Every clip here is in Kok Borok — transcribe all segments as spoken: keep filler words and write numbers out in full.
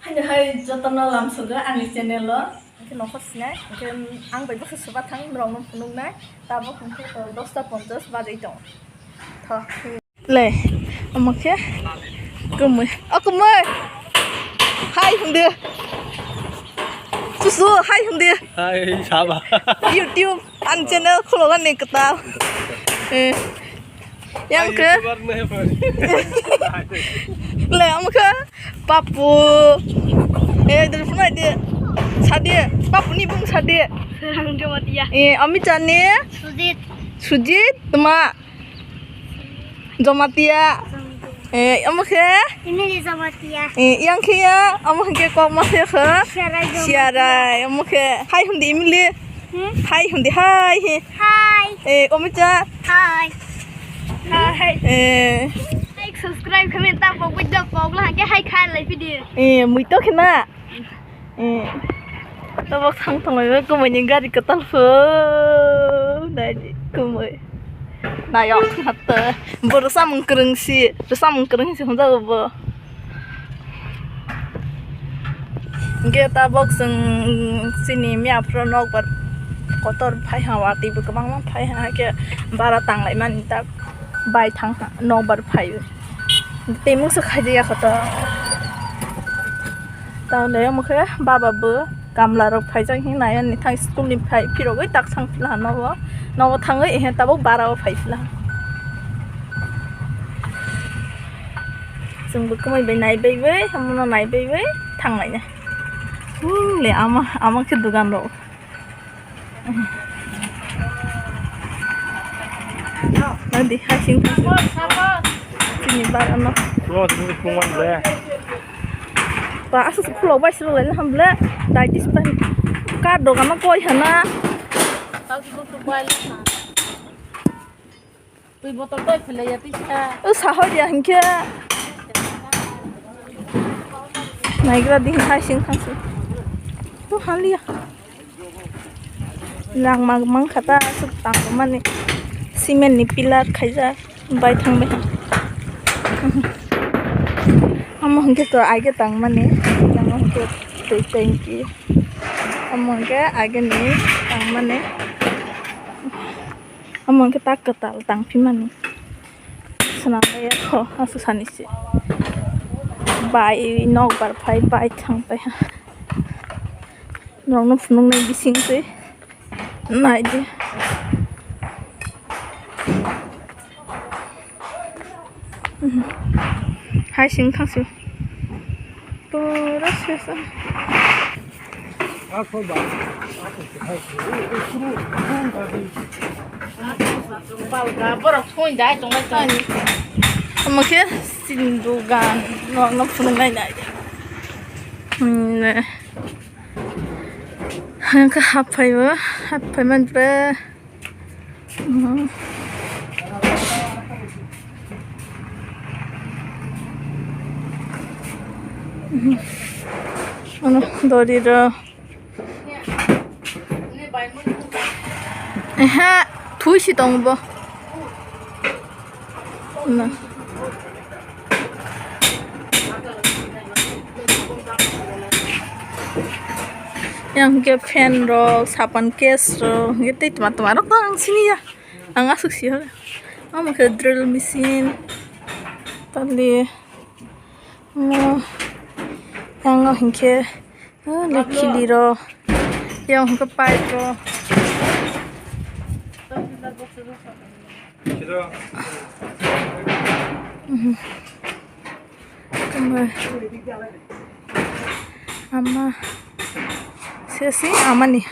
Hai jotono lamsogo ani channel o. Hwnkhe nokho sinai, hwnkhe ang bai bwkha swbathang norokno phunuknai. Tabuk hwnkhe dosta ponchas bajai tongo. Tho. Le, omo khe kwmwi. O kwmwi. Hai hwndi. Susu, hai hwndi. Hai, saba. YouTube, ani channel khulogani kwtal. Eh. Yang khe. Le, omo khe Papu. Eh, dulu phunai de. Sadi. Papu ni bung sadi. Serang Jamatia. Eh, Amit Chani. Sujit. Sujit, tma. Jamatia. Eh, omo khe? Emily Jamatia. Eh, yang khe ya, omo khe kok ma khe khe? Siarai Jamatia. Siarai, omo khe. Hai hwndi Emily. Hmm? Hai hwndi, hai he. Hai. Eh, omo cha. Hai. Hai. Eh. Like, subscribe, comment, ta pok, pok, pok, la, ke hai khai lai video. Eh, mui to khe na. Eh, tabuk thang thangwi kwmwi ni gari kwtal pho. Nai di, kwmwi. Nayok hata. Bo rwchapmung kwrwng si, rwchapmung kwrwng si hwnjago bo. Hwnkhe tabuk chwng chini miya phuru nokbar kotor phai ha, watwi bo kwbangma phai ha, hakhe bara tang lai mani tak bai thang ha, nokbar phai. Tei mungsa khaijak ya kotor. Tamo le omo khe baba bo kamla rok phaijak hinwi nai ani thang school ni phai phirogwi tak thang phila nogo, nogo thangwi ehe tabuk bara o phai phila. Chwng bo kwmwi bai nai bai bai, omo no nai bai bai thang lai nai. Ui le ama, ama khe dugan rok. Nang di hai sing thang sing. Chini bar ano. Bro, sini pungan le. Ba, asu su khulok bai silo le ham le. Dai dis bai. Ka dogan no koi hana. Twi botol toi philai ya tisa. O sahor ya hinkhe. Naigra di hai sing thang sing. O haliya. Langma mang kha ta aswk tangmani cement ni pillar khaijak bai thang bai. Omo hwnkhe to aige tangmani, omo hwnkhe twi tanki, omo hwnkhe aige ni tangmani, omo hwnkhe ta kwtal tangphimani. Swnam bai ya kho aswk sani se bai nokbar phai bai thang pai ha. Norokno phunuknai bising twi nai di. Hai sing thang sing. Pura sesa. Omo khe chini dugan norokno phunuknai nai. Hmm. Hwnkhe haphaio, haphaimani pore, mhm. Mhm. Ano dori rw. Ehe, thui si tongo bo. Na. Yang hwnkhe fan rok, sapan case rok, hwnkhe tei twma twma rok to ang sini ya. Ang aswk si horo. Omo khe drill machine. Tali. Omo. Yang o hwnkhe. Oh, le khili rok. Yang hwnkhe pipe rok. Mhm. Ama. Sesi amani.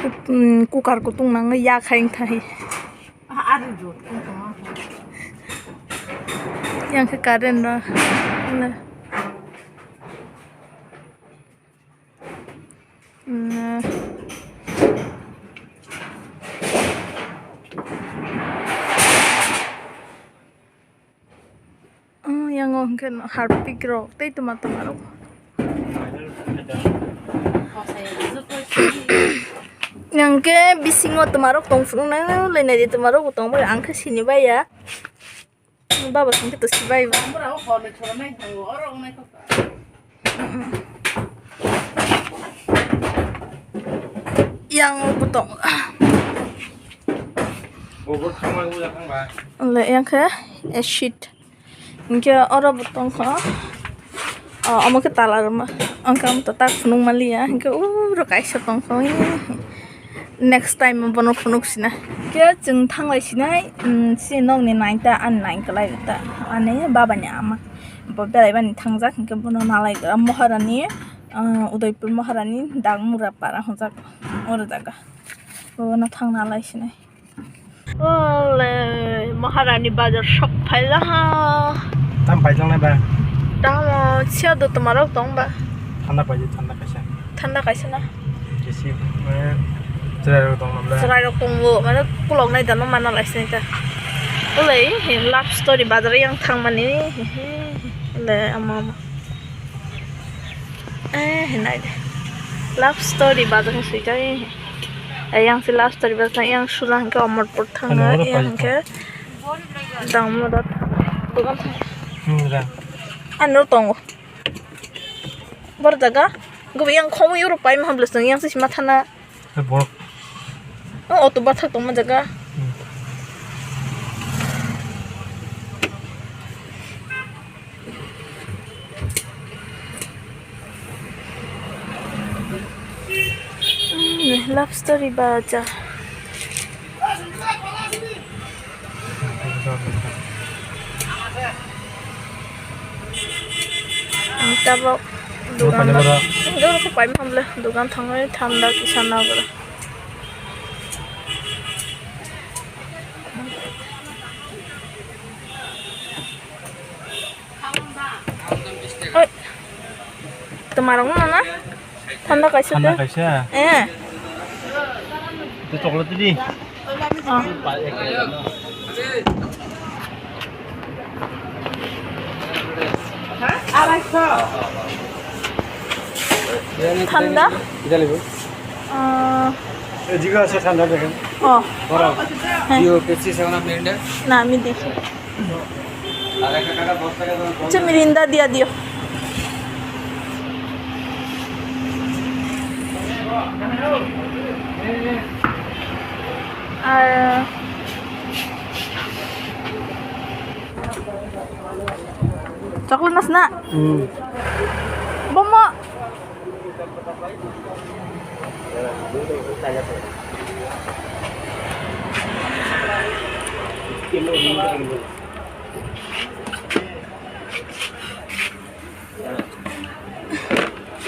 Kuk-, mm, kukar kutung nangwi ya khai wngtha hi. Yang khe current no. Mm. Oh, yang o hwnkhe harpik rok tei twma twma rok. Yang khe bisingo twma rok tong phuru nai lai nai di twma rok bo tong bai ang khe sini bai ya. Baba song khe to sibai ba. Amra o hor le chora nai hango oro nai kok. Yang bo tong. Le yang khe acid. Hinkhe oro bo tongkha. O, omo khe tala rwma. Ang khe omo to tak phunuk manliya. Hinkhe uro kaisa tongkha. Next time bono phunuk sina. Hinkhe chwng thanglai sinai, um, chini nokni naita ani nai kwlai ta. Ani babani ama. Bo belai bani thangjak hinkhe bono nalai Maharani, uh, Udaipur Maharani Dagmura para hwnjak oro jaga. Bono thangna lai sinai. Ole, Maharani bazar sok phaila ha. Tam paijak nai ba? Tamo, siya do tomarok tong ba? Thanda paijak, thanda kaisa. Thanda kaisa na? Kisi, eh, chwrai rok tong namla. Chwrai rok tongo, mane kulok nai dano mana lai sinai ta. Ole, he love story bazar yang thang mani. He, he, he. Ole, ama, ama. Eh, hinai de. Love story bazar swijak, eh. Eh, yang si love story bazar, yang sula hingke Amarpur thang, ano oro yang paijak hingke Dangmura dogan thang. Hmm, ra. Ano tongo. Bor jaga, gobo yang khomo euro pai maham blesong, yang si sima thana. Borok. O auto bathak tongma jaga. Hmm. Hmm, love story ba ja. Ang tabok dogan ba. Dogan ko pai mamle, dogan thangwi thanda kisa nabra. Oi. Tomarok no na? Thanda kaisa. Thanda de kaisa? Eh. Te chocolate di. Oh. Thanda? Ah. Jiga ase thanda dekhen. Oh. Boro. Heh. Dio Pepsi seven up Mirinda? Na, ami dekhi. Acha, Mirinda diya diyo. Ar chocolate nasna? Hmm. Bomo.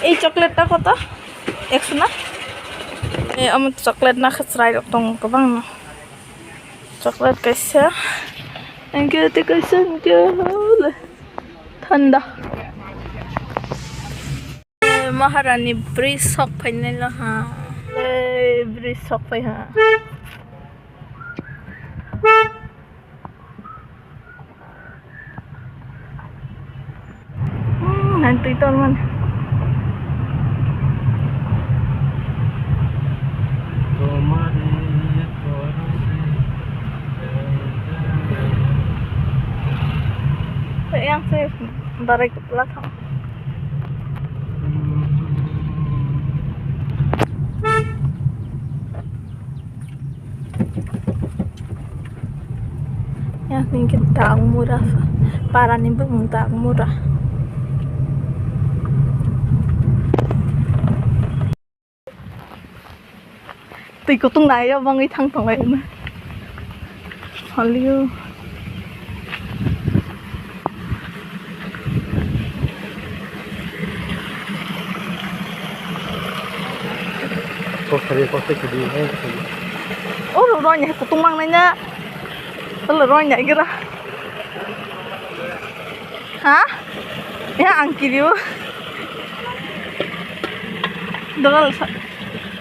Ei chocolate ta koto? Ekso na? Ei, omo chocolate na khe chwrai rok tongo kwbangma. Chocolate kaisa, hinkhe tei kaisa, hinkhe le thanda. Maharani bridge sok phainai lo ha. Le bridge sok phai ha. Hmm, nang twi tong man. Yang se barai kepala thang. Yang ni ke Dagmura, para ni bumung Dagmura. Twi kutung nai o bangwi thang tonglai ma. Haliyo. Kok sari kok sari kudi hai. Oh, lo roi ni kutung mang nai na. Lo roi ni gira. Ha? Ya, ang kiri o. Dogal sa.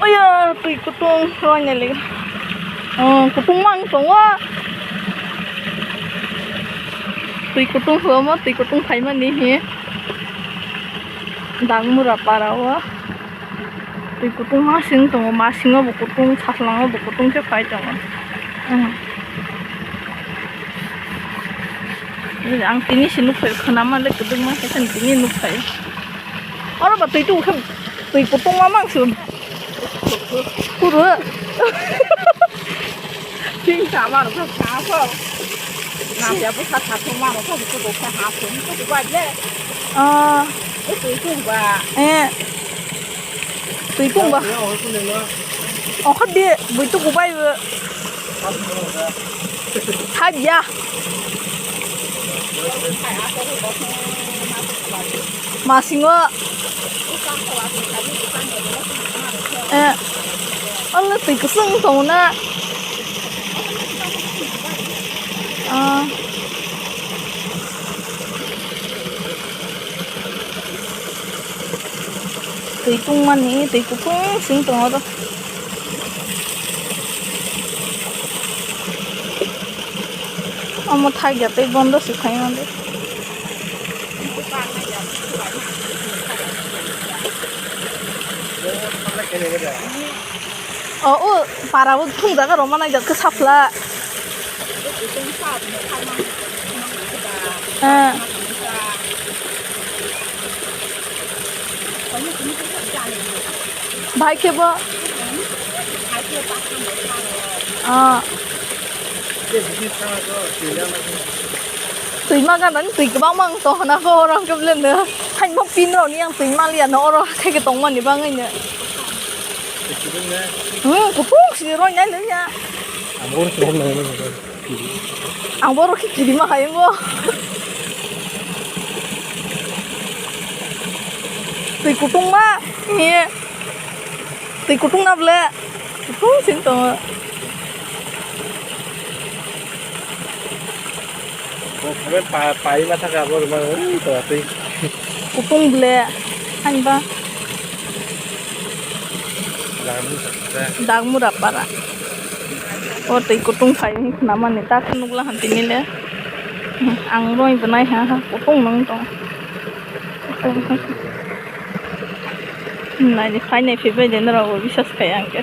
Oh ya, twi kutung roi ni lega. Oh, kutung mang tongo. Twi kutung huamo, twi kutung phaimani hi. Dangmura para o. Twi kutung masing tongo, masingo bo kutung, saslango bo kutung khe phai tongo. Hmm. Ang tini se nukphai, khwnama le kwdwkma khe tini nukphai. Oro ba twi tu khe twi kutung ma mang sum. Kuru. King sama ro sa sa. Na ya bu sa sa tu ma ro sa tu ko sa ha tu ko ba je. Ah. Ko tu tu ba. Eh. Twi kung ba? Ongkha di, bui tuku bai bo. Habya. Masingo. Eh. Olo twi kusung tong na. Ah. Twi tungmani, twi kutung sing tongo oro. Omo thakya tei bondo se khai mande. O, o para o thung jaga rok ma nai jak khe sapla. Ah. Bai khe bo. Ah. Twi ma gana ni twi kwbangma wng tong hana khe oro hwnkhe belai no. Hai ma pin rok ni ang twi ma liya no oro hathai khe tong mani bangwi no. Hmm, kutung si roi nai le ya. Ang oro si roi nai le. Ang borok khe kirima hai bo. Twi kutung ma. Ye. Twi kutung na ble. Kutung sing tongo. Pai ma thaka abo rwma ui to twi. Kutung ble. Haiba. Dagmura para. O twi kutung phai wng khna mani ta nukla han tini le. Ang roi bo nai ha ha kutung nang tong. Nai ni phai nai phai bai de norok bo bisas khai ang khe.